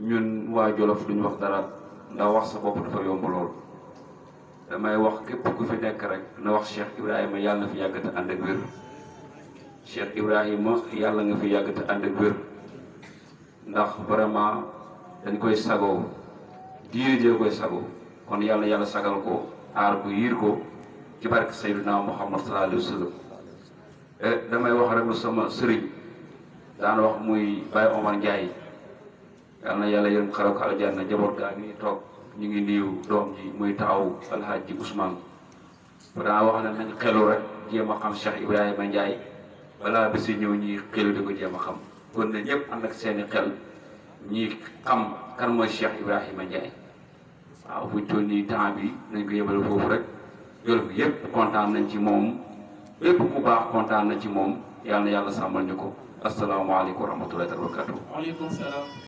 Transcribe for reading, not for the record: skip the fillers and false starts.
ñun waa Jolof duñu wax dara ndax wax sa bopp dafa yomb lool damay wax képp ku fi nekk rek na wax Cheikh Ibrahima yàlla na fi yàgg te ànd ak wér Cheikh Ibrahima yàlla nga fi yàgg te ànd ak wér ndax vraiment dañ koy sagoo diine jee koy sagoo kon yàlla yàlla sagal ko aar ko yiir ko ci barke Seydina Muhammad sallallahu alayhi wa sallam damay wax rek lu sama sëriñ daan wax muy Baye Omar Ndiaye yal na yàlla yërëm xarab ko aljanna jaboot gaa ngi toog ñu ngi niiw doom ji muy taxaw alhaaji Ousmane daa wax ne nañ xelu rek jéem a xam Cheikh Ibrahima Ndiaye balaa ba si ñëw ñi xelu di ko jéem a xam kon ne ñëpp ànd ak seeni xel ñi xam kan mooy Cheikh Ibrahima Ndiaye waaw buñ toll nii temps bi nañ ko yebale foofu rek Jolof bi yëpp kontaan nañ ci moom lépp ku baax kontaan na ci moom yal na yàlla sàmmal ñu ko asalaamaaleykum wa rahmatullahi wa barakatuh. waaleykum salaam.